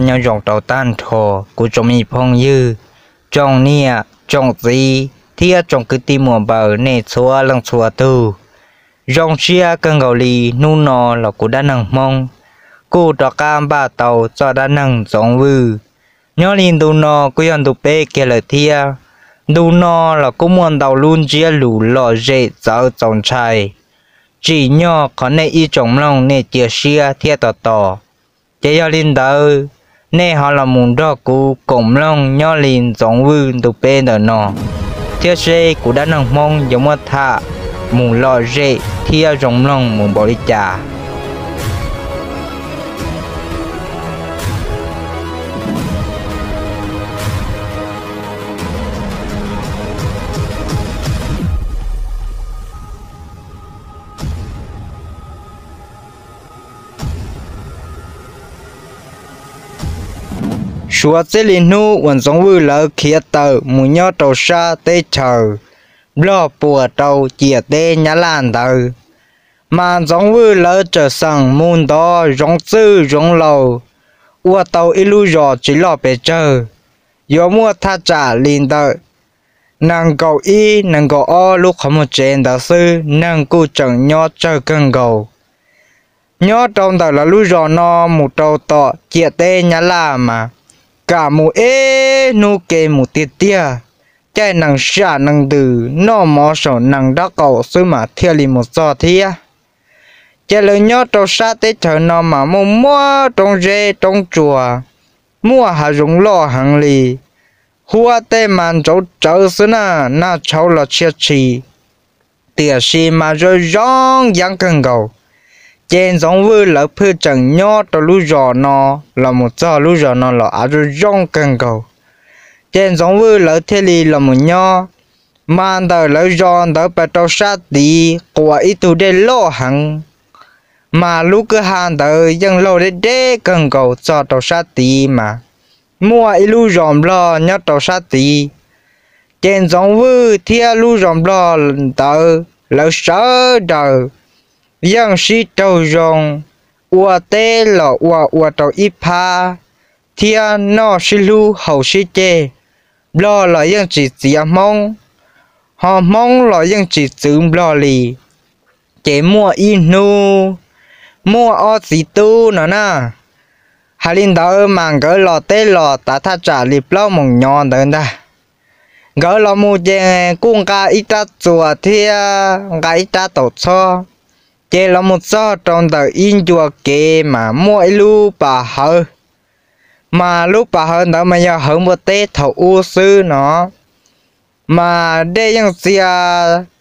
Nyob zoo rau tag nrho kuv tsoom me phooj ywg, tsoom niam tsoom txiv thiab tsoom kwv tij muam npaws nej txhua leej txhua tug. Zoo siab kawg nkaus li hnub no los kuv dab neeg Hmoob kuj rov qab npaj tau txoj dab neeg Ntxoov Vwj. Nyob li ntu no kuj yog ntu peb kiag lawm thiab. Ntu no los kuj muaj ntau lub ntsiab lus lom zem txawv txaus ntshai, tsim nyog qhov nej ib tsoom mloog nej cia siab thiab tos tos. Ces yog li ntawd, nej ho los mus nrog kuv koom mloog nyob li Ntxoov Vwj ntu peb ntawm no, thiab seb kuv dab neeg Hmoob yuav muab tham mus lom zem thiab zoo mloog mus npaum li cas. Suav txij li hnub uas Ntxoov Vwj lawv khiav tawm mus nyob rau sab teb chaws Nplog puas rau ciam teb Nyab Laj ntawd, mas Ntxoov Vwj lawv txawm xeem mus ntov zoov txwj zoov laus, ua tau ib lub zos tsis loj pes tsawg, yuav muaj thaj tsam li ntawm nees nkaum ib nees nkaum ob lub qhov muag tsev ntawd xwb, neeg kuj tseem nyob tsawg kawg nkaus. Nyob rau ntawm lawv lub zos no mus rau tom ciam teb Nyab Laj mas kam mus ib hnub ke mus tiag tiag, caij nees sij hawm nees ntws noj mov saum nees nraub qaum xwb mas thiaj li mus txog thiab. Ces lawv nyob rau sab teb chaws no mas muaj muaj roob zeb roob tsuas, muaj hav zoov loj heev li, huab tej mas ntsauv tsawv xwb na, nag tshauv los tshia tshis, tiam sis mas zoo zoo yeeb kawg nkaus. Ces Ntxoov Vwj lawv phwj tseem nyob rau lub zos no, los mus txog lub zos no los av zoo zoo kawg nkaus. Ces Ntxoov Vwj lawv thiaj li los mus nyob, mas ntawm lawv zos ntawd pas rau sab tid quas ib tug dej loj heev, mas lub kwj ha ntawd yeej laug deb deb kawg nkaus txog rau sab tid mas muaj ib lub zos Nplog nyob rau sab tid. Ces Ntxoov Vwj thiab lub zos Nplog ntawd lawv sawv daws yeej sib raug zoo, ua teb los ua ua rau ib phab, thiab noj sib hlub haus sib ceg. Nplog los yeej tsis txiav Hmoob, ho Hmoob los yeej tsis txwv Nplog li. Ces muaj ib hnub, muaj ob txiv tub no na, hais li ntawd mas nkawd los teb los tav thaj tsam li plaub moos nyob ntawd ntag. Nkawd los mus ces kuj nqa ib rab txuas thiab nqa ib rab taus txhob, ces los mus txog rau ntawm ib ncua kev mas muaj ib lub pas hawv. Mas lub pas hawv ntawd mas yog hawv npua teb thaum ub xwb no, mas dej yeej txia,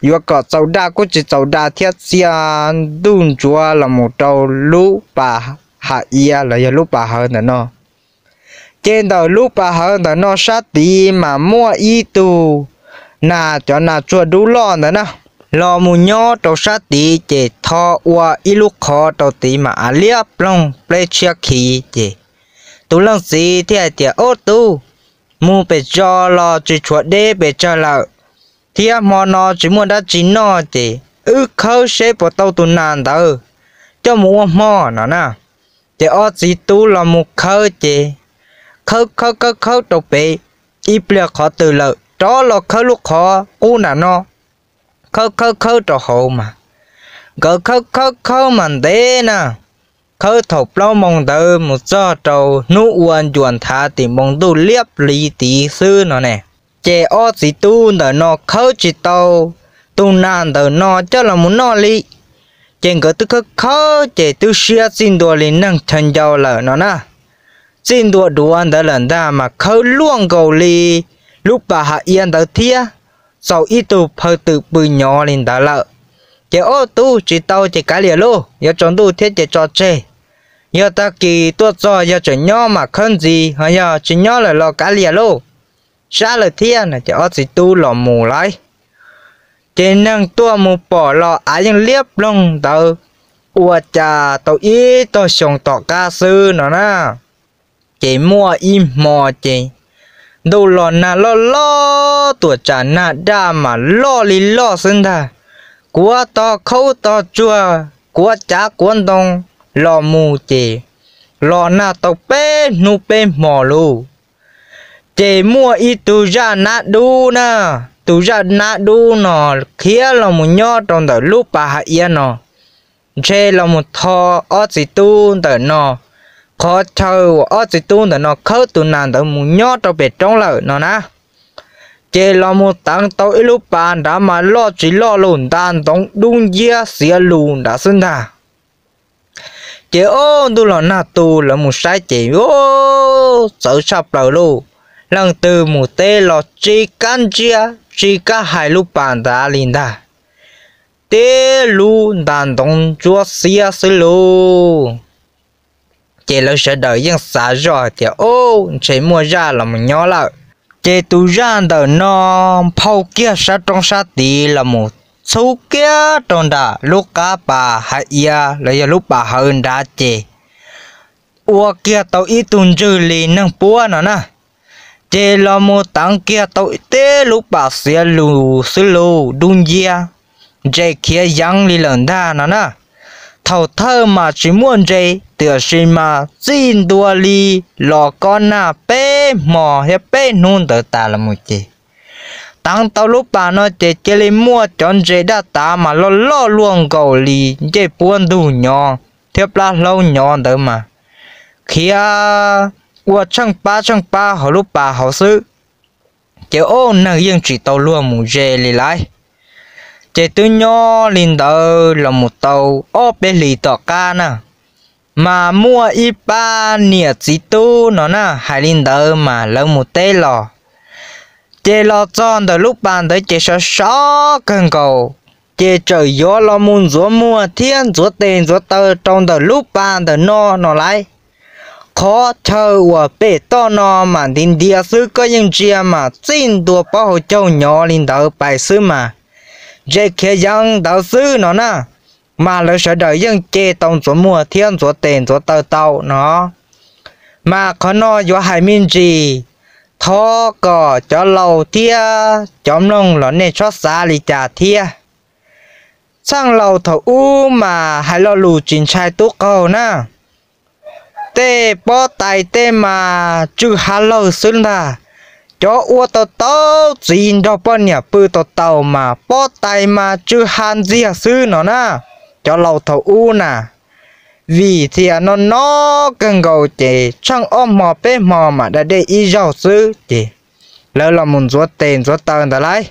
yuav kom txaus da kuj tsis txaus da thiab, txia ntuj ntsuav los mus rau lub pas hav iav los yog lub pas hawv ntawm no. Ces ntawm lub pas hawv ntawm no sab tid mas muaj ib tug nas, cov nas tsuag dub loj ntawd na, los mus nyob rau sab tid ces tho ua ib lub qhov rau tid mas av liab ploog pleb tshiab khiv. Ces tus leej txiv thiaj hais tias, Ob tub, mus pem zos los tsis tshuav deb pes tsawg lawm, thiab hmo no tsis muaj dab tsi noj, ces wb khawb seb puas tau tus nas ntawd coj mus ua hmo no na. Ces ob txiv tub los mus khawb ces khawb khawb khawb khawb rau pem ib pliag qhov twg lawm rov los khawb lub qhov qub nram no, khawb khawb khawb rau hauv mas nkawd khawb khawb khawb mas ntev na, khawb thaum plaub moos ntawd mus txog rau hnub ua ncuas nthav tim npoo ntuj liab pliv tid xwb no ne. Ces ob txiv tub ntawm no khawb tsis tau tus nas ntawm no coj los mus noj li. Ces nkawd twb khawb khawb ces twb siab txij ntua li neeg chaw ncau lawm no na. Txij ntua duav ntawd lawm ntag mas khawb luaj nkaus li lub pas hav iav ntawd thiab, txaus ib tug phaw twm pw nyob li ntawd lawm. Ces ob tub tsis tau ces kav liam lauj, yuav tsaus ntuj thiab ces tso tseg. Yog tag kis tuaj txog yog tseem nyob mas khawb ntxiv, ho yog tsis nyob lawm los kav liam lauj. Sab lawm thiab no ces ob txiv tub los mus lawm. Ces neeg tuaj mus pom los av yeej liab ploog ntawd, ua cas tau ib tog xyoo tom qab xwb no na. Ces muaj ib hmo ces ntuj los nag loj loj, tuam tsam nag daj mas loj li loj xwb ntag. Kuav tog khaub tog tsuag, kuav cav kuav ntoo los mus ces los nag tau peb hnub peb hmo lauj. Ces muaj ib tug zaj nab dub na, tus zaj nab dub no khiav los mus nyob rau ntawm lub pas hav iav no, ntshe los mus tho ob txiv tub ntawm no, qhov chaw uas ob txiv tub ntawm no khawb tus nas ntawd mus nyob rau pem roob lawm no na. Ces los mus teev tau ib lub pas nrad mas loj tsis loj lauj, nta ntoo dub nciab xiav lus nrad xwb ntag. Ces ob ntuj los nag tu, lawv mus saib ces txawv tshaj plaws lauj. Leej twg mus teb los tsis kam ntsiab tsis kam hais lub pas ntawd li ntag. Tib lub nta ntoo ntsuab xiab xwb lauj. Ces lawv sawv daws yeej xav zoj hais tias, Ub, ntshe muaj zaj los mus nyob lawm. Ces tus zaj ntawm no nphau kiag sab roob sab tid los mus txhub kiag rau nram lub qab pas hav iav los yog lub pas hawv nrad ces ua kiag tau ib tug ntswg li neeg puab no na. Ces los mus teev kiag tau tib lub pas xiav lus xwb lauj, dub nciab, ntses khiav yeev li lawm ntag no na. Thaum thawj mas tsis muaj ntses, tiam sis mas txij ntua li los kob nag peb hmo thiab peb hnub ntawd tas los mus ces teev tau lub pas no ces cia li muaj cov ntses daj tav mas loj loj luaj nkaus li ncej puab ntug nyov thiab plab hlaub nyov ntawd mas khiav ua tsheej pab tsheej pab hauv lub pas hauv xwb. Ces ob neeg yeej tsis tau luag mus ze li lawm. Ces twb nyob li ntawd los mus tau ob peb hlis tom qab na, mas muaj ib pab niam txiv tub no na hais li ntawd mas lawv mus teb los. Ces los txog ntawm lub pas ntawd ces sov sov kawg nkaus, ces txawm yuav los mus ntxuav muag thiab ntxuav tes ntxuav taw rau ntawm lub pas ntawm no no lawm. Qhov chaw uas pem toj no mas nti ntiav xwb, koj yeej ntsia mas txij ntua pob hauv caug nyov li ntawd pais xwb mas ntses khiav yeev ntawd xwb no na. Mas lawv sawv daws yeej ce tau ntxuav muag thiab ntxuav tes ntxuav taw tau no. Mas qhov no yuav hais me ntsis, thov kom cov laus thiab cov mloog los nej txhob xav li cas thiab. Txheej laus thaum ub mas hais lo lus tsis ntshai tub qaug na. Tej pob tais tej mas tsw ha lawg xwb ntag. Cov ua tau tau txiv nrog poj niam pw tau tau mas pob tais mas tsw ha ntxiag xwb no na. Cov laus thaum ub na, vim tias no no kawg nkaus ces tsheej ob hmo peb hmo mas da dej ib zaug xwb ces lawv los mus ntxuav tes ntxuav taw ntawd lawm.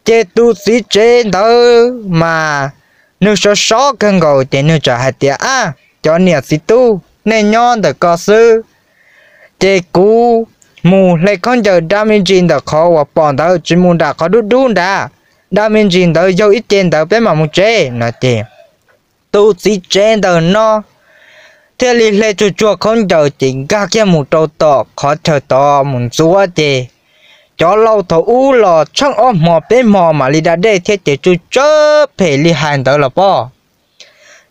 Ces tus txiv tsev ntawd mas nws sov sov kawg nkaus ces nws txawm hais tias, Ab, cov niam txiv tub, nej nyob ntawm ko xwb, ces kuv mus hle khaub ncaws da me ntsis ntawm qhov uas pom ntawd, tsis mus nram qhov dub dub nrad, da me ntsis ntawd yaug ib ce ntawd peb mam mus tsev no ces tus txiv tsev ntawm no thiaj li hle tsuag tsuag khaub ncaws ces nkag kiag mus rau tom qhov chaw tod mus ntxuav ces cov laus thaum ub los tsheej ob hmo peb hmo mam li da dej thiab ces tsw tsawv phem li hais ntawd los pob.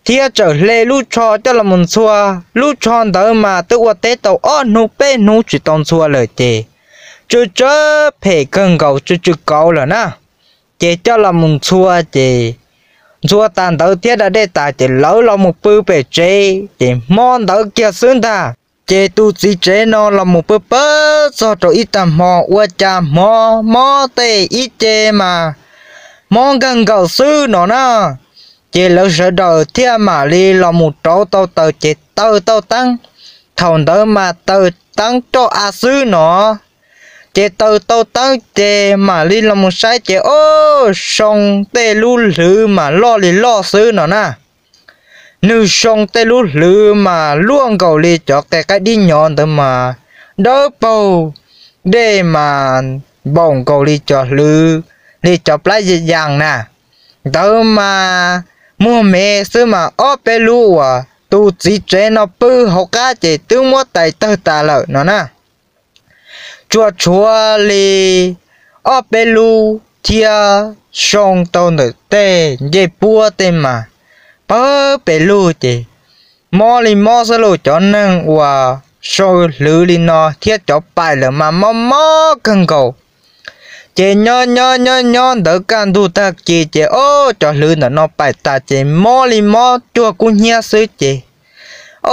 Thiab txawm hle lub tsho coj los mus ntxhua, lub tsho ntawd mas twb ua teb tau ob hnub peb hnub tsis tau ntxhua lawm ces tsw tsawv phem kawg nkaus tsw tsw kauv lawm na. Ces coj los mus ntxhua ces ntxhua tas ntawd thiab da dej tas ces lawv los mus pw pem tsev ces hmo ntawd kiag xwb ntag. Ces tus txiv tsev no los mus pw pawg txog rau ib tag hmo ua cas hmov mob tej ib ce mas mob nkawg nkaus xwb no na. Ces lawv sawv daws thiaj mam li los mus rauv tau taws ces taws tau teeb. Thaum ntawd mas taws teeb roj av xwb no. Ces taws tau teeb ces mam li los mus saib ces ob, soo tej lub hlwv mas loj li loj xwb no na. Nws soo tej lub hlwv mas luaj nkaus li cov qe qaib dib nyov ntawd mas dawb paug, dej mas npaum nkaus li cov hlwv, li cov plab yas na. Ntawd mas muag me xwb mas ob peb lub uas tus txiv tsev no pw hauv qab ces twb muab tais tawg tas lawm no na. Tsuas tshuav li ob peb lub thiab soo tau ntawm tej ncej puab tej mas pawg pes lug ces mob li mob xwb lauj. Cov neeg uas sau hlwv li no thiab cov paim lawm mas mob mob kawg nkaus. Ces nyob nyob nyob nyob ntawd kaj ntug tag kis ces ob cov hlwv ntawm no paim tas ces mob li mob cuag kub hnyiab xwb ces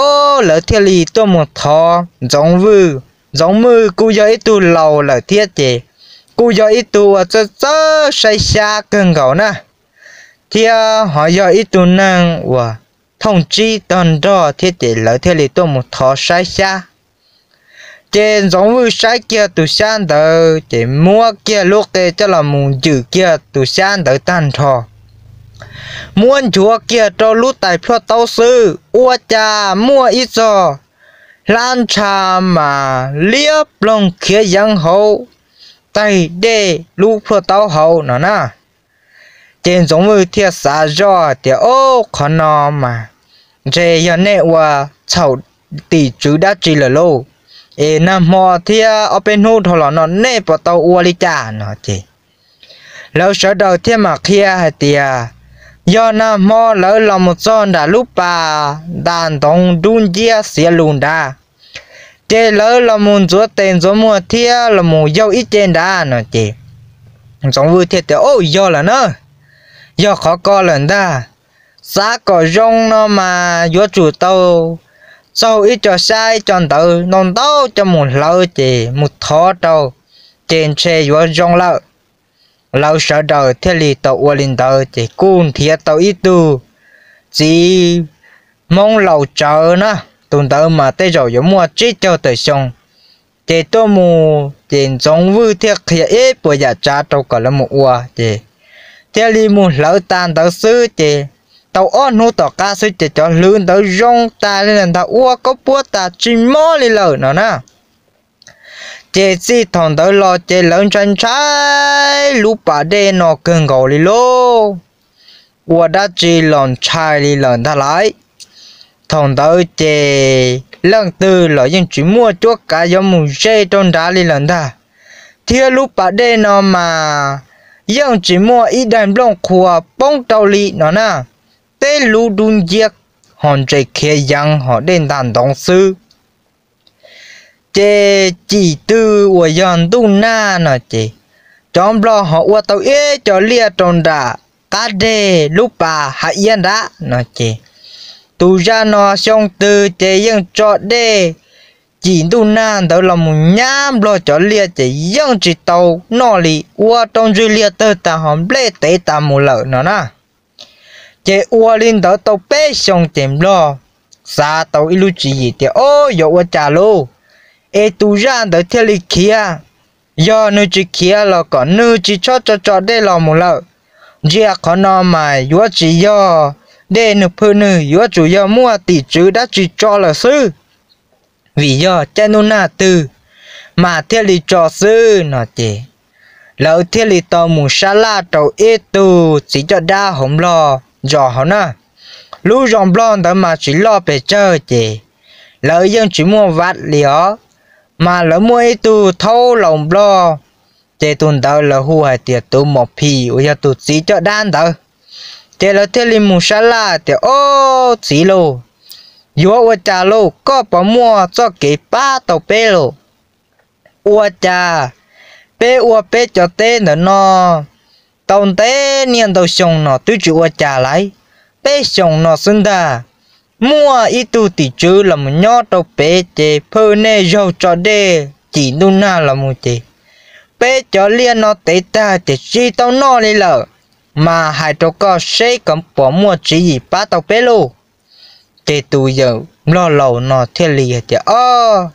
ob lawv thiaj li tuaj mus thov Ntxoov Vwj. Ntxoov Vwj kuj yog ib tug laus lawm thiab ces kuj yog ib tug uas txawj txawj saib xyab kawg nkaus na, thiab ho yog ib tug neeg uas thooj tsib tog nrog thiab ces lawv thiaj li tuaj mus thov saib xyab. Ces Ntxoov Vwj saib kiag tus xyab ntawd ces muab kiag lub qe coj los mus ncwm kiag tus xyab ntawd tag nrho, muab nchuav kiag rau lub tais plhuaj taub xwb ua cas muaj ib txog hlab ntsha mas liab ploog khiav yeev hauv taig dej lub plhuaj taub hauv no na. Ces Ntxoov Vwj thiaj xav zoj tias, Ob, qhov no mas ntshe yog nej ua txhaum tim tswv dab tsi lawm lauj, es nag hmo thiab ob peb hnub dhau los no nej puas tau ua li cas no ces lawv sawv daws thiaj mam qhia hais tias yog nag hmo lawv los mus txog nram lub pas ntas ntoov dub nciab xiav lus nrad, ces lawv los mus ntxuav tes ntxuav muag thiab los mus yaug ib ce nrad no ces Ntxoov Vwj thiaj tias, Ob, yog lawm na, yog qhov ko lawm ntag. Xav kom zoo no mas yuav tsum tau txaug ib co xyab ib co ntawv ntau ntau coj mus hlawv ces mus thov rau, ces ntshe yuav zoo lawm. Lawv sawv daws thiaj li tau ua li ntawd ces kuj nrhiav tau ib tug txiv Hmoob laus tsawv na, tus ntawd mas tej zaum yuav muaj tsib caug tawm xyoo. Ces tuaj mus ces Ntxoov Vwj thiaj qhia ib puas yam tsav rau kom lawv mus ua ces thiaj li mus hlawv tas ntawd xwb ces tau ob hnub tom qab xwb ces cov hlwv ntawd zoo tas li lawm ntag, ua kaub puab tas tsis mob li lawm no na. Ces txij thaum ntawd los ces lawv ntshai ntshai lub pas dej no kawg nkaus li lauj, ua dab tsi los ntshai li lawm ntag lauj. Thaum ntawd ces leej twg los yeej tsis muaj cuab kav yuav mus ze rau nrad li lawm ntag, thiab lub pas dej no mas yeej tsis muaj ib daig nplooj qhuav poob rau li no na, teb lub dub nciab ho ntses khiav yeev ho dej ntas ntoov xwb. Ces cim twg uas yog ntuj nag no ces cov nplog ho ua tau ib co liaj rau nram qab deg lub pas hav iab nrad no ces tus zaj no xyoo twg ces yeej tso dej cim ntuj nag ntawd los mus nyab nplog cov liaj ces yeej tsis tau noj li, ua rau ntswg liag tawg tas ho nplej tev tas mus lawm no na. Ces ua li ntawd tau peb xyoo ces nplog xav tau ib lub tswv yim tias, Ob, yuav ua cas lauj? Es tus zaj ntawd thiaj li khiav. Yog nws tsis khiav los kom nws tsis txhob tso tso dej los mus lawm. Ntsia qhov no mas yuav tsis yog dej nws phwj, nws yuav tsum yog muaj tim tswv dab tsi tso lawm xwb, vim yog caij ntuj nag twg mas thiaj li tso xwb no ces lawv thiaj li tau mus sab laj rau ib tug txiv coj dab hauv nplog zos hauv na. Lub zos nplog ntawd mas tsis loj pes tsawg ces lawv yeej tsis muaj vaj li os, mas lawv muaj ib tug thaub laus nplog, ces tus ntawd lawv hu hais tias tus Mos Phim uas yog tus txiv coj dab ntawd. Ces lawv thiaj li mus sab laj tias, Ob, txiv lauj, yuav ua cas lauj? Koj puas muaj txoj kev pab tau peb lauj? Ua cas peb ua peb cov teb ntawm no tau ntev niaj ntau xyoo no twb tsis ua cas lauj, peb xyoos no xwb ntag, muaj ib tug tim tswv los mus nyob rau pem ces phwj nej zaug tso dej cim ntuj nag los mus ces peb cov liaj no tev tag ces tsis tau noj li lawm, mas hais rau koj seb koj puas muaj tswv yim pab tau peb lauj? Ces tus yawm nplog laus no thiaj li hais tias, Ob,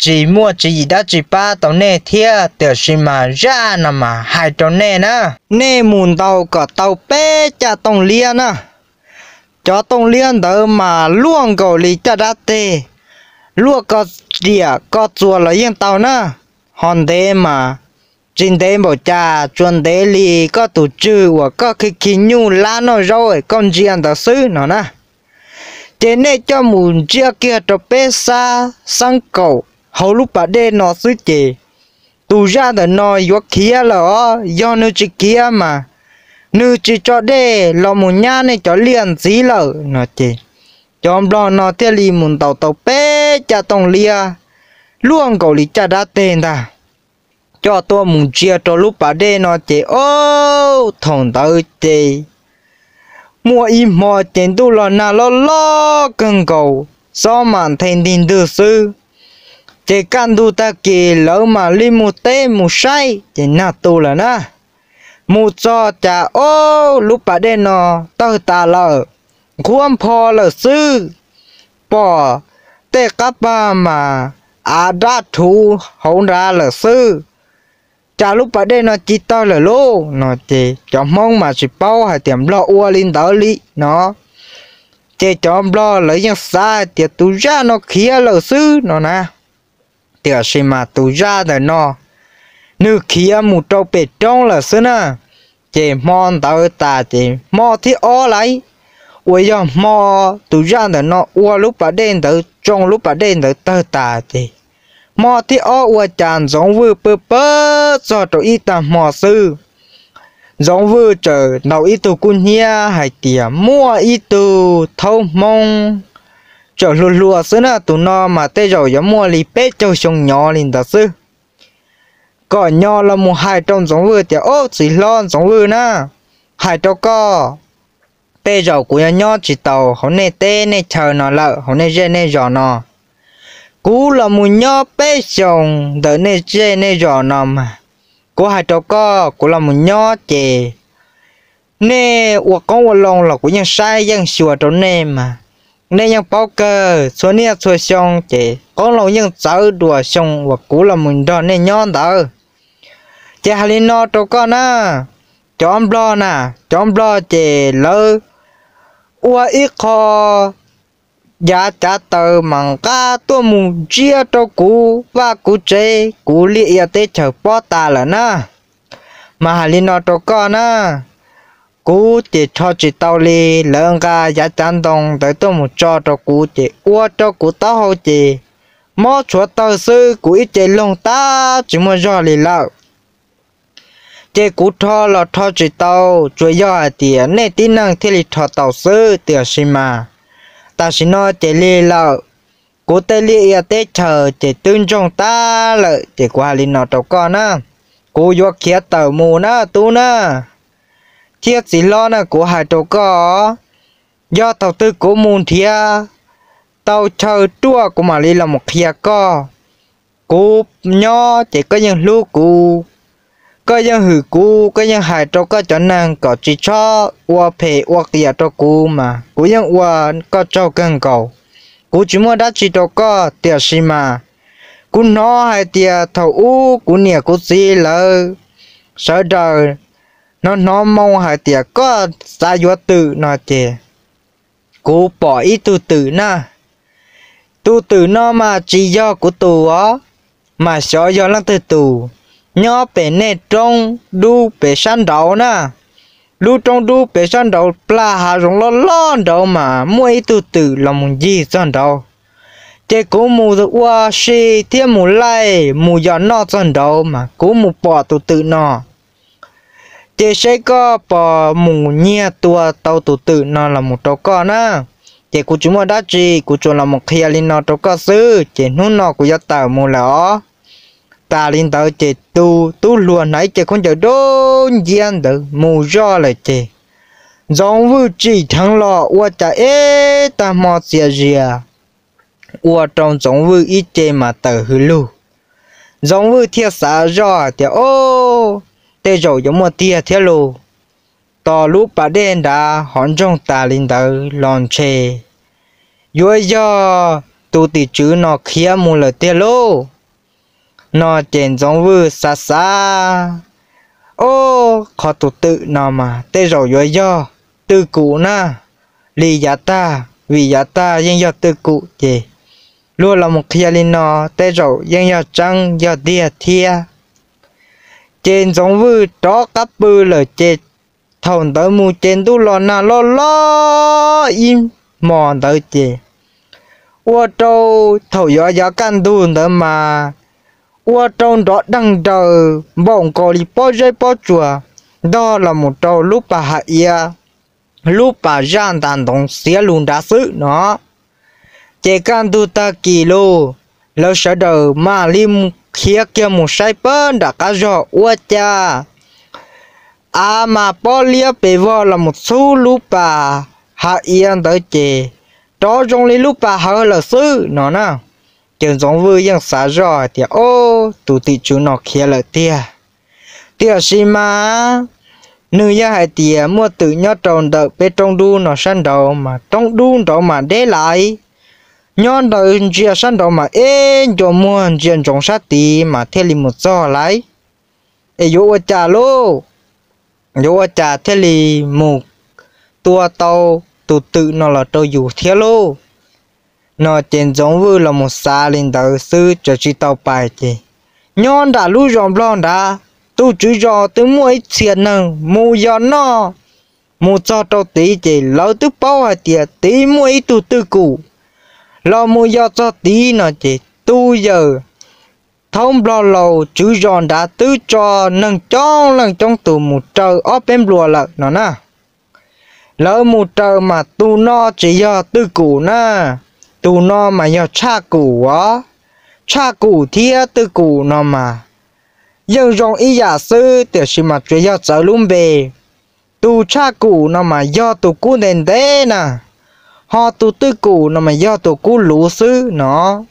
tsis muaj tswv yim dab tsi pab tau nej thiab, tiam sis mas zaj no mas hais rau nej na, nej mus ntaus kom tau peb caj tooj liab na. Cov tooj liab ntawd mas luaj nkaus li caj dab teg, luaj ko riam ko txuas los yeej tau na. Ho ntev mas tsis ntev npaum cas, tsuas ntev li koj tus tswg uas koj khi khi nyuj lab noj zaub koj ntsia ntawd xwb no na. Ces nej coj mus ntsia kiag rau peb sab xeeb kaum hauv lub pas dej no xwb ces tus zaj ntawm no yuav khiav lawm os. Yog nws tsis khiav mas nws tsis tso dej los mus nyab nej cov liaj ntxiv lawm no ces cov nplog no thiaj li mus ntaus tau peb caj tooj liab luaj nkaus li caj dab teg ntag, coj tuaj mus ntsia rau lub pas dej no ces ob thaum ntawd ces muaj ib hmo ces ntuj los nag loj loj kawg nkaus, xob mam nthe ntig ntwg xwb. Ces kaj ntug tag kis lawv mam li mus teb mus saib ces nag tu lawm na. Mus txog cas ob lub pas dej no tawg tas lawm, nqhuab npho lawm xwb. Pom tej qab pag mas av dab rhuv hauv nrad lawm xwb. Cas lub pas dej no ci tawg lawm lauj no ces cov Hmoob mas tsis paub hais tias nplog ua li ntawd li no. Ces cov nplog lawv yeej xav hais tias tus zaj no khiav lawm xwb no na. Tiam sis mas tus zaj ntawm no nws khiav mus rau pem roob lawm xwb na. Ces hmo ntawd tas ces hmo thib ob lawm, uas yog hmo tus zaj ntawm no ua lub pas dej ntawd tsoo lub pas dej ntawd tawg tas ces hmo thib ob ua cas Ntxoov Vwj pw pawg txog rau ib tag hmo xwb, Ntxoov Vwj txawm ntaus ib tug kub hnyiab hais tias muaj ib tug thaub Hmoob txawm hluas hluas xwb na, tus no mas tej zaum yuav muaj li peb caug xyoo nyob li ntawd xwb, kom nyo los mus hais rau Ntxoov Vwj tias, Ob, txiv hlob Ntxoov Vwj na, hais rau koj, tej zaum kuv yuav nyob tsis taus hauv nej teb nej chaw no lawm, hauv nej zej nej zos no. Kuv los mus nyob peb xyoos ntawm nej zej nej zos no mas, kuv hais rau koj, kuv los mus nyob ces nej ua qoob ua loo los kuv yeej saib yeej xyuas rau nej mas, nej yeej paub kawg, txhua niaj txhua xyoo ces qoob loo yeej txawv dua xyoo uas kuv los mus nrog nej nyob ntawd. Ces hais li no rau koj na, cov nplog na, cov nplog ces lawv ua ib qho yav cav taws mas nqa tuaj mus ntsia rau kuv vaj kuv tsev, kuv liaj ia teb chaws pob tas lawm na. Mas hais li no rau koj na, kuv ces rho tsis tau li, lawv nqa yav cav ntoo ntawd tuaj mus tso rau kuv ces ua rau kuv taub hau ces mob tshuav tawg xwb, kuv ib ce loog tab tsis muaj zog li lawm. Ces kuv rho los rho tsis tau, tsuas yog hais tias nej tib neeg thiaj li rho tau xwb, tiam sis mas tam sim no ces lig lawm, kuv tej liaj ia teb chaws ces twb ntsoog tag lawm ces kuv hais li no rau koj na, kuv yuav khiav tawm mus na tub na, thiab txiv hlob na, kuv hais rau koj, yog thaum twg kuv mus nrhiav tau chaw ruaj kuv mam li los mus qhia koj. Kuv nyob ces koj yeej hlub kuv, koj yeej hwm kuv, koj yeej hais rau koj cov neeg kom tsis txhob ua phem ua qias rau kuv mas kuv yeej ua koj tsaug kawg nkaus. Kuv tsis muaj dab tsi rau koj, tiam sis mas kuv hnov hais tias thaum ub kuv niam kuv txiv lawv sawv daws hnov hnov moo hais tias koj xav yuav twm no ces kuv pom ib tug twm na. Tus twm no mas tsis yog kuv tus os, mas xyov yog leej twg tus, nyob pem nej roob dub pem sab nraud na. Lub roob dub pem sab nraud plag hav zoov loj loj nraud mas muaj ib tug twm los mus ncig txog nraud. Ces kuv mus ua si thiab mus laij mus yos noj txog nraud mas kuv mus pom tus twm no. Ces seb koj puas mus nyiag tua tau tus twm no los mus rau koj na. Ces kuv tsis muaj dab tsi, kuv tsuas los mus qhia li no rau koj xwb, ces hnub no kuv yuav tawm mus lawm os. Tas li ntawd ces tus tub hluas hnav ib ce khaub ncaws dub nciab ntawd mus zoj lawm ces Ntxoov Vwj tsim dheev los ua cas ib tag hmo txias zias ua rau Ntxoov Vwj ib ce mas tawm hws lug. Ntxoov Vwj thiaj xav zoj hais tias, Ob, tej zaum yuav muaj tiag thiab lauj. Tos lub pas dej nrad hov ntsoog tas li ntawd los ntshe yuav yog tus tim tswv no khiav mus lawm tiag lauj. No ces Ntxoov Vwj xav xav, Ob, qhov tus twm no mas tej zaum yuav yog twj kum na, li yav tag, vim yav tag yeej yog twj kum ces luag los mus qhia li no tej zaum yeej yog tseeb yog tiag thiab. Ces Ntxoov Vwj rov qab pw lawm ces thaum ntawd mus ces ntuj los nag loj loj ib hmo ntawd ces ua rau thaum yuav yav kaj ntug ntawd mas ua rau nrov deeg daws npaum nkaus li pob zeb pob tsuas ntog los mus rau lub pas hav iav, lub pas zaj ntas ntoov xiav lug nrad xwb no. Ces kaj ntug tag kis lug, lawv sawv daws mam li khiav kiag mus saib pab nram qab zog ua cas av mas pob liab pes vog los mus txhub lub pas hav iav ntawd ces rov zoo li lub pas hawv lawm xwb no na. Ces Ntxoov Vwj yeej xav zoj hais tias, Ob, tus tim tswv no khiav lawm tiag. Tiam sis mas nws yog hais tias muaj twm nyob rau ntawm peb roob dub no sab nraud mas roob dub nraud mas deb lawm, nyob ntawd ntsia sab nraud mas eb ncua muag ntsia ntsoov sab tid mas thiaj li mus txog lawm. Es yuav ua cas lauj? Yuav ua cas thiaj li mus tua tau tus twm no los rau yus thiab lauj? No ces Ntxoov Vwj los mus xav li ntawd xwb tseem tsis tau pais ces nyob nram lub zos Nplog nrad, tus tswv zos twb muaj ib txhia neeg mus yos noj, mus txog rau tid ces lawv twb paub hais tias tid muaj ib tug twj kum. Los mus yos txog tid no ces tus yawm thaub Nplog laus tswv zos nrad twb tso neeg coob leej coob tus mus raws ob peb nplua lawm no na. Lawv mus raws mas tus no tsis yog twj kum na, tus no mas yog tshaj kum os. Tshaj kum thiab twj kum no mas yeej zoo ib yam xwb tiam sis mas tsuas yog txawv lub npe. Tus tshaj kum no mas yog tus kub ntev ntev na, ho tus twj kum no mas yog tus kub luv xwb no.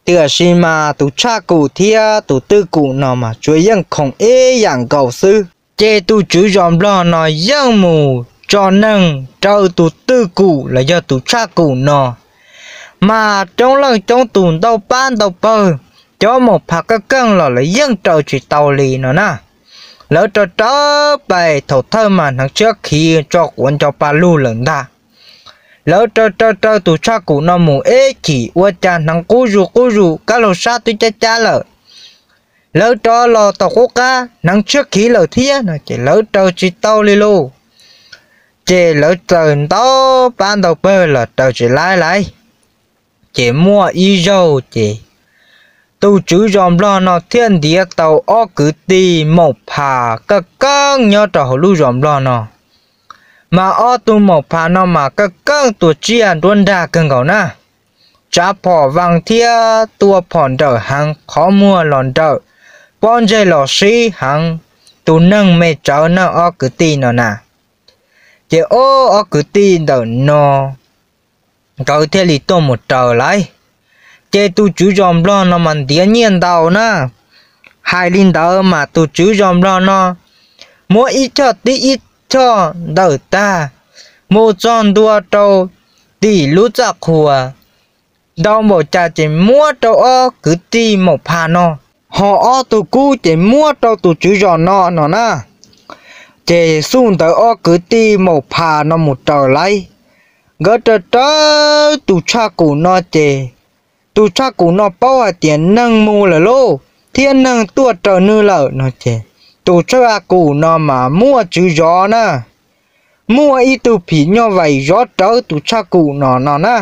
Tiam sis mas tus tshaj kum thiab tus twj kum no mas tsuas yeej khoom ib yam nkaus xwb. Ces tus tswv zos Nplog no yeej mus tso neeg raws tus twj kum los yog tus tshaj kum no, mas coob leej coob tus ntau pab ntau pawg, cov maum phas kaj keej los lawv yeej raws tsis tau li no na. Lawv raws raws pais thaum thawj mas hneev tshiab khiv tso quav nco pa lug lawm ntag. Lawv raws raws raws tus tshaj kum no mus ib chim ua cas hneev qub zus qub zus kab laug sab twb cab cab lawm. Lawv rov los tau qub qab hneev tshiab khiv lawm thiab no ces lawv raws tsis tau li lauj. Ces lawv txawm ntau pab ntau pawg los raws tsis laib lawm. Ces muaj ib zaug ces tus tswv zos Nplog no thiaj ntiav tau ob kwv tij maum phas kaj keej nyob rau hauv lub zos Nplog no. Mas ob tug maum phas no mas kaj keej tua tsiaj nruab nrag kawg nkaus na, tsav phom vas thiab tua phom nrawm heev, qhov muag los nrawm, pob ntseg los sib heev, tus neeg me tsawv na ob kwv tij no na. Ces ob kwv tij ntawm no nkawd thiaj li tuaj mus raws lawm. Ces tus tswv zos Nplog no mas ntiav nyiaj ntau na. Hais li ntawd mas tus tswv zos Nplog no muab ib choj tib ib choj ntawm tag, mus txog ntua rau tim lub txaj qhua, ntau npaum cas ces muab rau ob kwv tij maum phas no, ho ob tug kub ces muab rau tus tswv zos no no na. Ces xub ntawd ob kwv tij maum phas no mus raws lawm, nkawd raws raws tus tshaj kum no ces tus tshaj kum no paub hais tias neeg mus lawm lauj thiab neeg tuaj raws nws lawm no ces tus tshaj kum no mas muaj tswv zos na, muaj ib tug phim nyuj vais zov rawv tus tshaj kum no no na.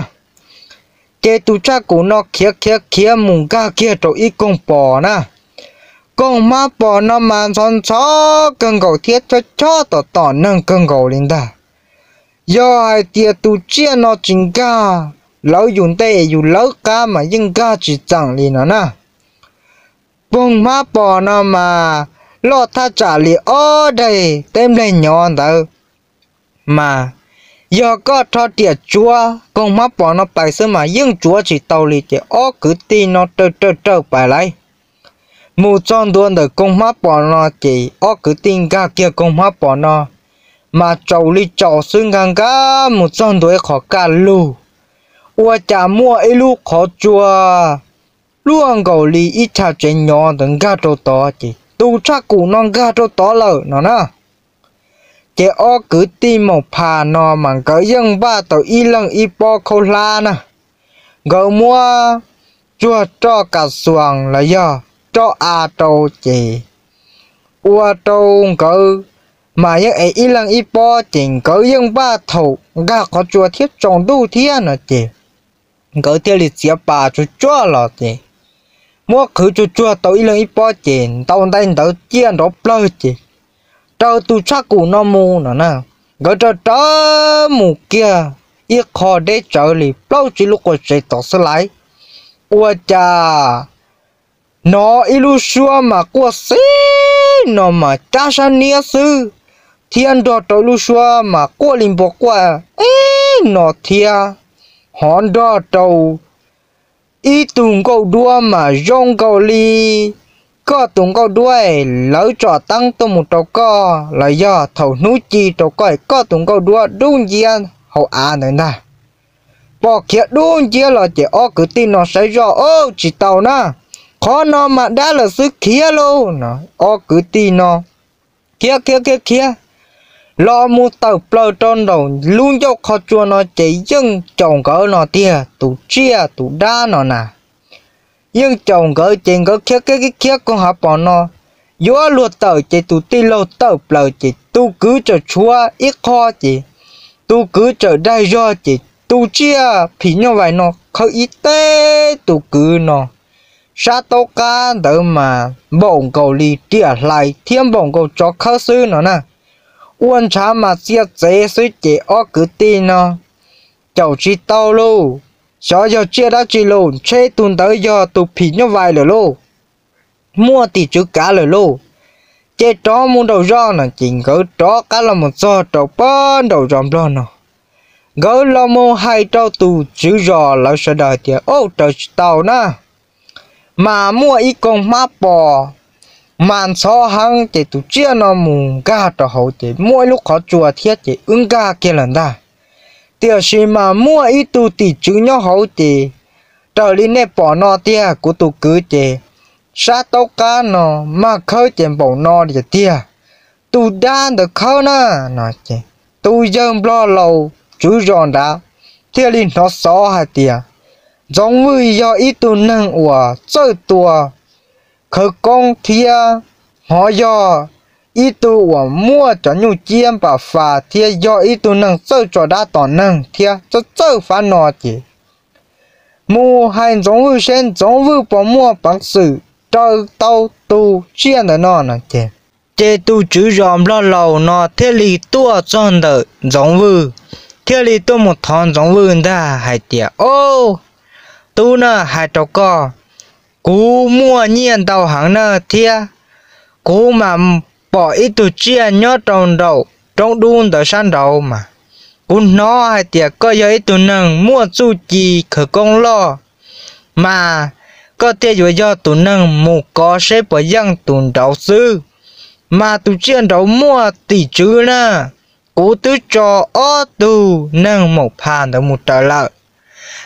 Ces tus tshaj kum no khiav khiav khiav mus nkag kiag rau ib koog pos na. Koog hmab pos no mas ntxhov ntxhov kawg nkaus thiab chob chob tom tom neeg kawg nkaus li ntag. Yog hais tias tus tsiaj no tsis nkag lawv yus ntej yus lawv qab mas yeej nkag tsis txeem li no na. Koog hmab pos no mas loj thaj tsam li ob daim teb nplej nyov ntawd, mas yog koj rho riam tsuav koog hmab pos no pais xwb mas yeej tsuav tsis tau li. Ces ob kwv tij no raws raws raws pais lawm, mus txog ntua ntawm koog hmab pos no ces ob kwv tij nkag kiag koog hmab pos no mas tsaus li tsaus xwb, nkag nkag mus txog ntua ib qho kaj lug, ua cas muaj ib lub qhov tsua luaj nkaus li ib chav tsev nyov ntawd nkag rau tod ces tus tshaj kum no nkag rau tod lawm no na. Ces ob kwv tij maum phas no mas nkawd yeej npaj tau ib leeg ib pob khaub hlab na, nkawd muab tsuag roj kas xuas los yog roj av rau ces ua rau nkawd mas yeej ev ib leeg ib pob ces nkawd yeej npaj thaum nkag qhov tsua thiab tsaus ntuj thiab no ces nkawd thiaj li txiav pas tsuag tsuag los ces muab qhwv tsuag tsuag tau ib leeg ib pob ces ntaus ntais ntawd ciaj nrov plawg ces raws tus tshaj kum no mus no na. Nkawd raws rawv mus kiag ib qho deb tsawv li plaub tsib lub quas tsev tod xwb laiv, ua cas hnov ib lub suab mas quaj xib no mas cab sab niab xwb, thiab nrog rau ib lub suab mas quaj li npua quaj ib no thiab, hov nrog rau ib tug nkauj duab mas zoo nkaus li koj tus nkauj duab lawv tsom teeb tuaj mus rau koj los yog thaum hnub ci rau koj, koj tus nkauj duab dub nciab hauv av ntawd ntag. Pom khiav dub nciab los ces ob kwv tij no saib zoj, Au, tsis tau na, qhov no mas dab lawm xwb, khiav lauj no. Ob kwv tij no khiav khiav khiav khiav los mus tawm plaws rau nraum lub ncauj qhov tsua no ces yeej caum nkawd no tiag, tus tsiaj tus dab no na. Yeej caum nkawd ces nkawd khiav khiav khiav khiav koog hav pos no yuav luag tawm ces tus tij laug tawm plaws ces tus kwv txawm tshuav ib qho ces tus kwv txawm daig zog ces tus tsiaj phim nyuj vais no khawb ib teg tus kwv no sab taub qab ntawd mas npaum nkaus li riam hlais thiab npaum nkaus tsov khawb xwb no na. Ua ntshav mas txia txev xwb ces ob kwv tij no caum tsis tau lauj, xyov yog tsiaj dab tsi lauj, ntshe tus ntawd yog tus phim nyuj vais lawm lauj, muaj tim tswv kav lawm lauj. Ces rov mus nraum zos no ces nkawd rov qab los mus txog rau pem nraum zos nplog no, nkawd los mus hais rau tus tswv zos lawv sawv daws tias, Au, raws tsis tau na, mas muaj ib koog hmab pos mas ntxhov heev ces tus tsiaj no mus nkag rau hauv ces muaj ib lub qhov tsua thiab ces wb nkag kiag lawm ntag. Tiam sis mas muaj ib tug tim tswv nyob hauv ces raws li nej pom no tiag, kuv tus kwv ces sab taub qab no mas khawb ces npaum no tiag tiag, tus dab ntawd khawb na no ces tus yawg nplog laus tswv zos nrad thiaj li hnov xov hais tias Ntxoov Vwj yog ib tug neeg uas txawj tua khawv koob thiab hnov yog ib tug uas muaj cov nyuj ciab npam fas thiab yog ib tug neeg txawj tso dab tom neeg thiab txawj txawj fab no ces mus hais Ntxoov Vwj seb Ntxoov Vwj puas muaj peev xwm raws tau tus tsiaj ntawm no no ces, ces tus tswv zos nplog laus no thiaj li tuaj txog ntawm Ntxoov Vwj, thiaj li tuaj mus thov Ntxoov Vwj ntag hais tias, Au, tub na, hais rau koj, kuv muaj nyiaj ntau heev na thiab kuv mas pom ib tug tsiaj nyob rau nraum roob dub ntawd sab nraud mas kuv hnov hais tias koj yog ib tug neeg muaj txuj ci khawv koob loj, mas koj thiaj yuav yog tus neeg mus kov seb puas yeej tus nraud xwb. Mas tus tsiaj nraud muaj tim tswv na, kuv twb tso ob tug neeg maum pha ntawd mus raws lawm,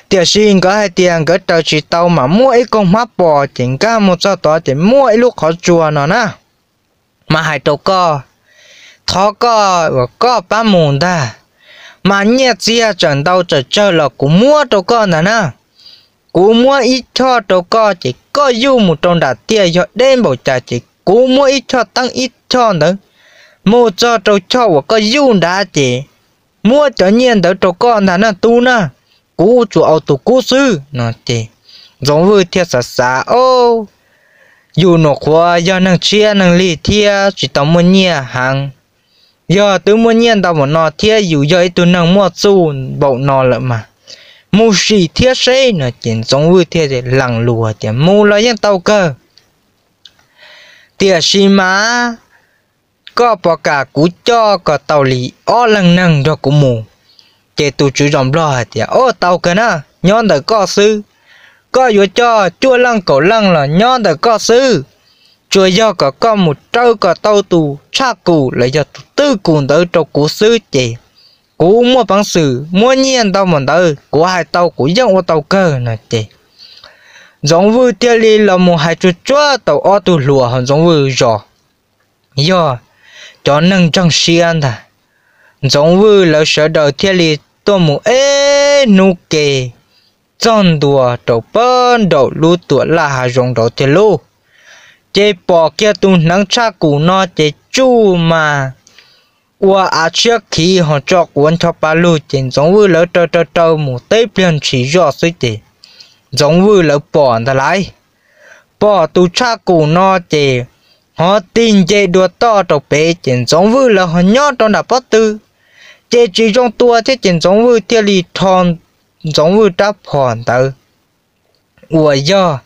tiam sis nkawd hais tias nkawd raws tsis tau mas muaj ib koog hmab pos ces nkag mus txog tod ces muaj ib lub qhov tsua no na. Mas hais rau koj, thov koj uas koj pab mus ntag, mas nyiaj txiag tseem ntau tseem tsawg los kuv muab rau koj ntag na. Kuv muab ib choj rau koj ces koj yuj mus rau nram tiaj yog deb npaum cas ces kuv muab ib choj teeb ib choj ntawd mus txog rau choj uas koj yuj nrad ces muab cov nyiaj ntawd rau koj ntag na tub na, kuv tsuas au tus kub xwb no ces Ntxoov Vwj thiaj xav xav, Au, yus nyuam qhuav yog neeg tshiab neeg lig thiab tsis tau muaj nyiaj heev, yog twb muaj nyiaj ntau npaum no thiab yus yog ib tug neeg muaj txuj npaum no lawm mas mus sim thiab seb no ces Ntxoov Vwj thiaj lees lus tias, Mus los yeej tau kawg, tiam sis mas koj puas kam kuv coj kom tau li ob leeg neeg nrog kuv mus? Ces tus tswv zos nplog hais tias, Au, tau kawg na, nyob ntawm koj xwb. Koj yuav coj cuaj leej kaum leej los nyob ntawm koj xwb, tsuas yog kom koj mus raws kom tau tus tshaj kum los yog tus twj kum ntawd rau kuv xwb ces kuv muaj peev xwm muab nyiaj ntau npaum ntawd kuv hais tau kuv yeej ua tau kawg no ces Ntxoov Vwj thiaj li los mus hais tsuag tsuag tau ob tug hluas hauv Ntxoov Vwj zos, yog cov neeg ntseeg siab ntag. Ntxoov Vwj lawv sawv daws thiaj li tuaj mus ib hnub ke txog ntua rau pem nraum lub tuam laj hav zoov nraud thiab lauj. Ces pom kiag tus hneev tshaj kum no ces tsuj mas ua av tshiab khiv ho tso quav ncho pa lug ces Ntxoov Vwj lawv raws raws raws mus teb pliag ntshis zoj xwb ces Ntxoov Vwj lawv pom ntag lauj. Pom tus tshaj kum no ces ho tig nce dua toj rau pem ces Ntxoov Vwj lawv ho nyob rau nram pob tw ces tsis zoo tua thiab ces Ntxoov Vwj thiaj li rho Ntxoov Vwj rab phom ntawd uas yog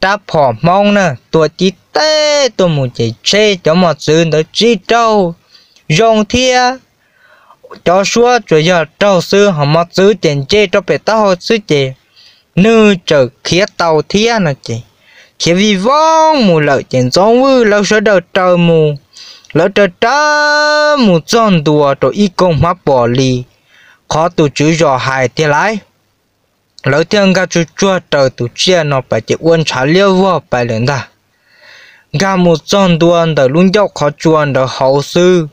rab phom Hmoob na tua tib teb tuaj mus ces tshe cov mos txwv ntawd tsis raug zoo thiab. Cov suab tsuas yog raug xwb ho mos txwv ces nce rau pem taub hau xwb ces nws txawm khiav tau thiab no ces khiav vij voog mus lawm ces Ntxoov Vwj lawv sawv daws raws mus, lawv raws raws mus txog ntua rau ib koog hmab pos li qhov tus tswv zos hais tiag lauj. Lawv thiaj nkag tsuj tsuag raws tus tsiaj no pais ces ua ntshav liab vog pais lawm ntag. Nkag mus txog ntua ntawm lub ncauj qhov tsua ntawd hauv xwb,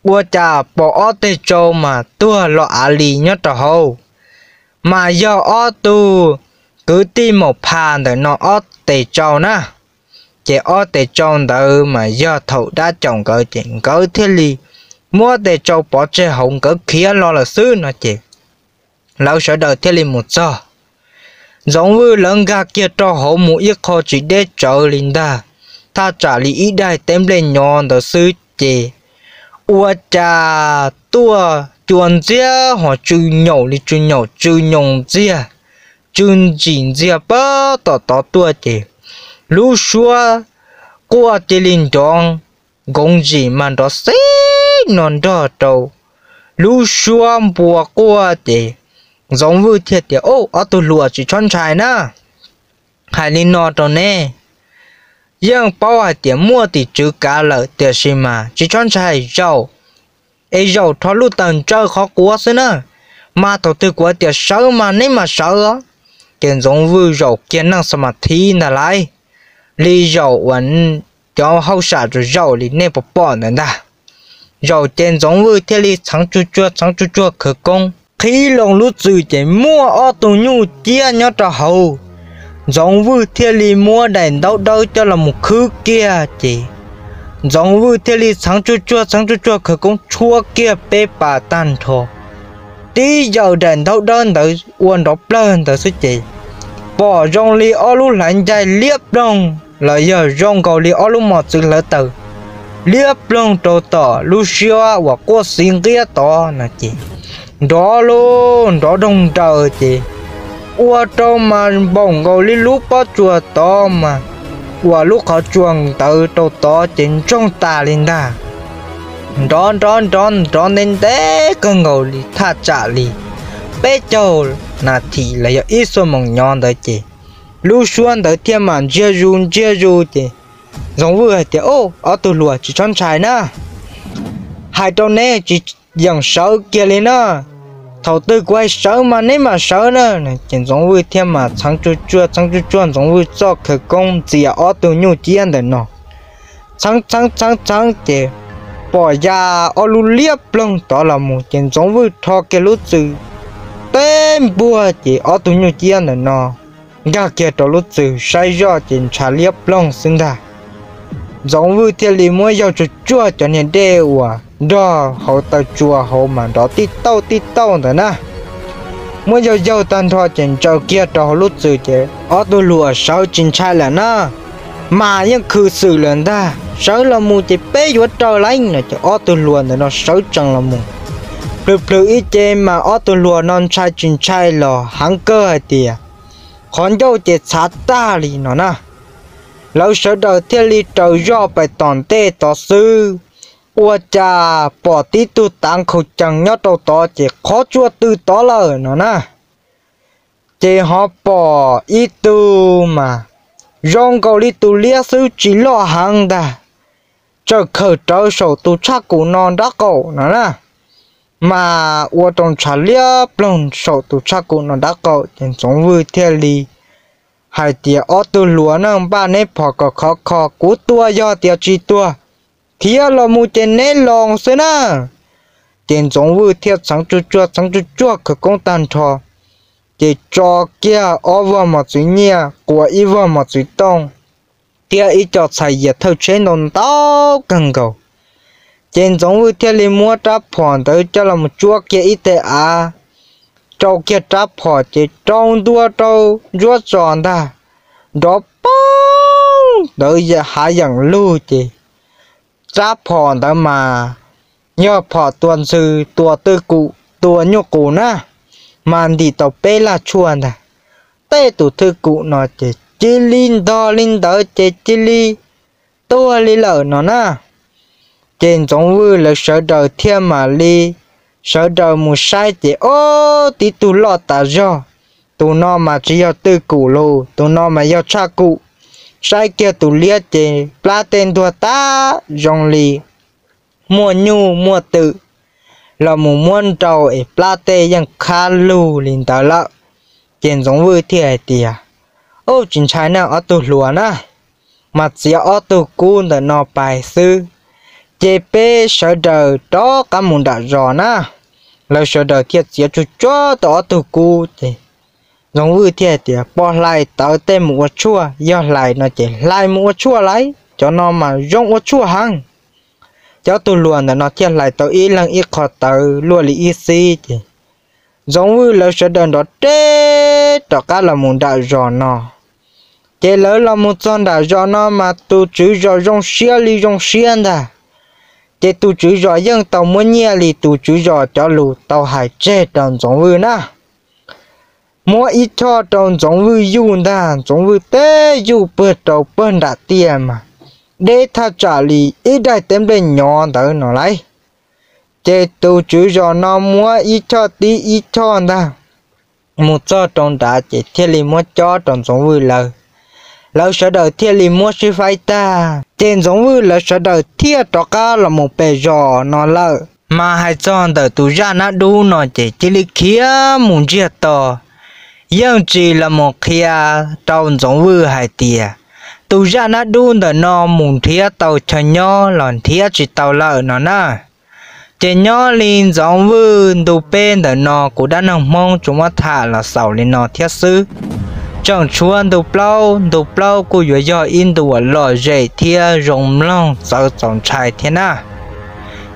ua cas pom ob teg tsau mas tuag lo av li nyob rau hauv. Mas yog ob tug kwv tij maum phas ntawm no ob teg tsau na, ces ob teg tsau ntawd mas yog thaum dab caum nkawd ces nkawd thiaj li muab teg tsau pov tseg hauv nkawd khiav los lawm xwb no ces lawv sawv daws thiaj li mus txog. Ntxoov Vwj lawv nkag kiag rau hauv mus ib qho tsis deb tsawv li ntag, thaj tsam li ib daim teb nplej nyo ntawd xwb ces ua cas tuaj cua ntxiag ho tsw nyaum li tsw nyaum tsw nyoos ntxiag, tsw ntsim ntxiag pab tom tod tuaj ces lub suab quaj cia li nrov nkoov ntsim mas nrov xib no nrog rau lub suab npua quaj ces Ntxoov Vwj thiaj tias, Ob tug hluas, tsis txhob ntshai na. Hais li no rau neb, yeej paub hais tias muaj tim tswv kav lawm tiam sis mas tsis txhob ntshai, zaum es zaum rho lub taws ntsaws qhov quav xwb na, mas thaum twg kuv hais tias sawv mas neb mam sawv os. Ces Ntxoov Vwj zaum kiag neej xa mas thiv ntag lauj, li zaum uas cov hauj sam zaum li nej pom pom ntawd ntag. Zaum ces Ntxoov Vwj thiaj li txheev tsuj tsuag txheev tsuj tsuag khawv koob qhib loo lub txwm ces muaj ob tug nyuj ciab nyob rau hauv. Ntxoov Vwj thiaj li muab daim ntaub dawb coj los mus khwb kiag ces Ntxoov Vwj thiaj li txheev tsuj tsuag txheev tsuj tsuag khawv koob tshuab kiag peb pas tag nrho, tib yaws daim ntaub dawb ntawd ua nrov plawg ntawd xwb ces pom zoo li ob lub hlaiv ncaig liab ploog los yog zoo nkaus li ob lub mos txwv hlawv taws liab ploog rau tom lub suab uas quaj xiv nqiab tod no ces nrov lub nrov doog nraws ces ua rau mas npaum nkaus li lub pob tsuas tod mas uas lub qhov tsua ntawd rau tod ces ntsoog tas li ntag. Nrov nrov nrov nrov ntev ntev kawg nkaus li thaj tsam li peb caug nas this los yog ib xuab moos nyob ntawd ces lub suab ntawd thiaj mam ntsiag zus ntsiag zus ces Ntxoov Vwj hais tias, Ob tug hluas, tsis txhob ntshai na. Hais rau neb tsis yeem sawv kiag li na, thaum twg kuv hais sawv mas neb mam sawv na. Ces Ntxoov Vwj thiaj mam txheev tsuj tsuag txheev tsuj tsuag Ntxoov Vwj txoj khawv koob ntxias ob tug nyuj ciab ntawm no, txheev txheev txheev txheev ces pom ya ob lub liab ploog tod los mus ces Ntxoov Vwj rho kiag lub txwm teb npuag ces ob tug nyuj ciab ntawm no nkag kiag rau lub txwm saib zoj ces ntshav liab ploog xwb ntag. Ntxoov Vwj thiaj li muab yaug tsuj tsuag cov niag dej uas nrog hauv taw tsua hauv mas nrov tij tauj tij tauj ntawd na, muab yaug yaug tag nrho ces ntsaws kiag rau hauv lub txwm ces, Ob tug hluas, sawv tsis ntshai lawm na, mas yeej khwm xwm lawm ntag, sawv los mus ces peb yuav raws lawm no ces ob tug hluas ntawm no sawv tsees los mus. Plhws plhws ib ce mas ob tug hluas no ntshai tsis ntshai los heev kawg hais tias qhov ncauj ces txhav tag li no na. Lawv sawv daws thiaj li raws zoj pais tom ntej tod xwb, ua cas pom tib tug tav nkhaus cees nyob rau tod ces qhov tsua tws tod lawm no na. Ces ho pom ib tug mas zoo nkaus li tus liab xwb tsis loj heev ntag, txawm khawm rawv saum tus tshaj kum no nrab qaum no na, mas ua rau ntshav liab ploog saum tus tshaj kum no nrab qaum ces Ntxoov Vwj thiaj li hais tias, Ob tug hluas, npaj neb phom kom khov kho, kuv tua yog tias tsis tuag, khiav los mus ces neb los xwb na. Ces Ntxoov Vwj thiaj txheev tsuj tsuag txheev tsuj tsuag khawv koob tag nrho, ces tso kiag ob vog mos txwv nyiaj, quas ib vog mos txwv tooj, thiab ib co txhais yias thawj tsheb ntau ntau kawg nkaus, Ces Ntxoov Vwj thiaj li muab rab phom ntawd coj los tsuab kiag ib teg av rau kiag rab phom ces rau ntua rau ntsuab txos ntag, nrov poob ntawd hav yeem lug ces rab phom ntawd mas yog phom tua ntxhw, tua twj kum, tua nyuj qus na, mas ntim tau peb laj tshuaj ntag. Tej tus twj kum no ces cia li ntog li ntawd ces cia li tuag li lawm no na. Ces Ntxoov Vwj lawv sawv daws thiaj mam li sawv daws mus saib ces ob tib tug loj tas zog, tus no mas tsis yog twj kum lus, tus no mas yog tshaj kum. Saib kiag tus liab ces plab tej ntuag tag zoo li muaj nyuj muaj twm los mus muab nrau es plab tej yeej khab lug li ntawd lawm. Ces Ntxoov Vwj thiaj hais tias, Ub, tsis ntshai na ob tug hluas na, mas txiav ob tug kub ntawm no pais xwb, ces peb sawv daws rov qab mus nram zos na. Lawv sawv daws thiaj txiav tsuj tsuab tau ob tug kub ces Ntxoov Vwj thiaj hais tias, Pom hlais tawv tej mus ua tshuaj, yog hlais no ces hlais mus ua tshuaj lauj, cov no mas zoo ua tshuaj heev. Ces ob tug hluas ntawm no thiaj hlais tau ib leeg ib qho tawv luaj li ib xib ces Ntxoov Vwj lawv sawv daws nrov reb rov qab los mus nram zos no. Ces lawv los mus txog nram zos no mas tus tswv zos zoo siab li zoo siab ntag. Ces tus tswv zos yeej tau muab nyiaj li tus tswv zos cov lus tau hais tseg rau Ntxoov Vwj na. Muab ib choj rau Ntxoov Vwj yuj ntag, Ntxoov Vwj teb yuj pawg rau pawg nram tiaj mas deb thaj tsam li ib daim teb nplej nyov ntawd no lauj. Ces tus tswv zos no muab ib choj tib ib choj ntag mus txog rau nrad ces thiaj li muab cob rau Ntxoov Vwj lawv. Lawv sawv daws thiaj li muab sib faib tag ces Ntxoov Vwj lawv sawv daws thiaj rov qab los mus pem zos no lawm. Mas hais txog ntawm tus zaj nab dub no ces cia li khiav mus ntsiag to, yeej tsis los mus qhia rau Ntxoov Vwj hais tias tus zaj nab dub ntawm no mus nrhiav tau chaw nyob los nrhiav tsis tau lawm no na. Ces nyob li Ntxoov Vwj ntu peb ntawm no kuv dab neeg Hmoob tsuas muab tham los xaus li no thiab xwb. Tseem tshuav ntu plaub, ntu plaub kuj yuav yog ib ntu uas lom zem thiab zoo mloog txawv txaus ntshai thiab na.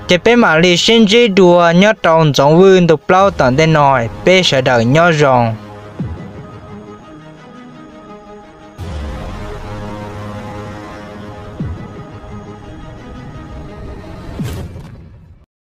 Ces peb mam li sib ntsib dua nyob rau Ntxoov Vwj ntu plaub tom ntej no, peb sawv daws nyob zoo.